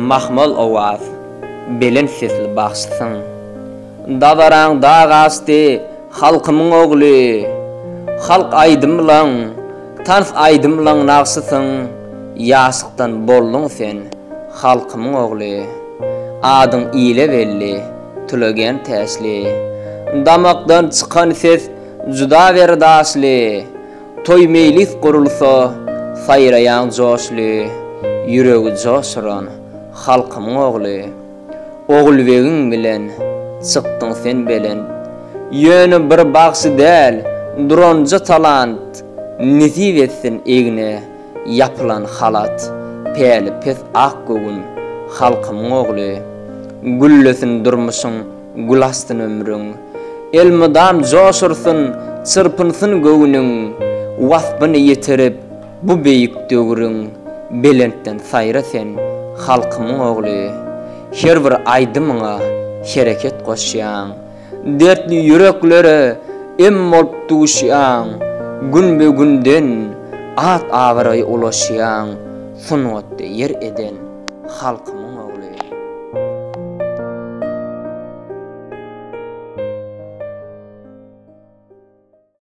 Mahmal owaz, belent sesli bagşysyň. Dabaraň dag aşdy, halkymyň ogly. Halk aýdymlaň, tans aýdymlaň nagşysyň. Ýaşlykdan bolduň sen, halkymyň ogly. Adyň ile belli, Tülegen Täşli. Damakdan çykan ses juda berdaşly. Toý-meýlis gurulsa, saýraýaň joşly, Ýüregi joşuran halkymyň ogly. Ogulbegiň bilen çykdyň sen belent. Ýöne bir bagşy däl, duranja talant, Nesip etsin egne ýapylan halat, Päli pes ak göwün halkymyň ogly. Güllesin durmuşyň Gül açsyn ömrüň. Elmydam joş ursyn, çyrpynsyn göwnüň, Waspyny ýetirip bu beýik döwrüň, Belentden saýra sen, halkymyň ogly. Her bir aýdymyňa hereket goşýaň, Dertli ýüreklere em bolup duşýaň, Günbe-günden at-abraý ulaşýaň, Sungatda ýer eden halkymyň.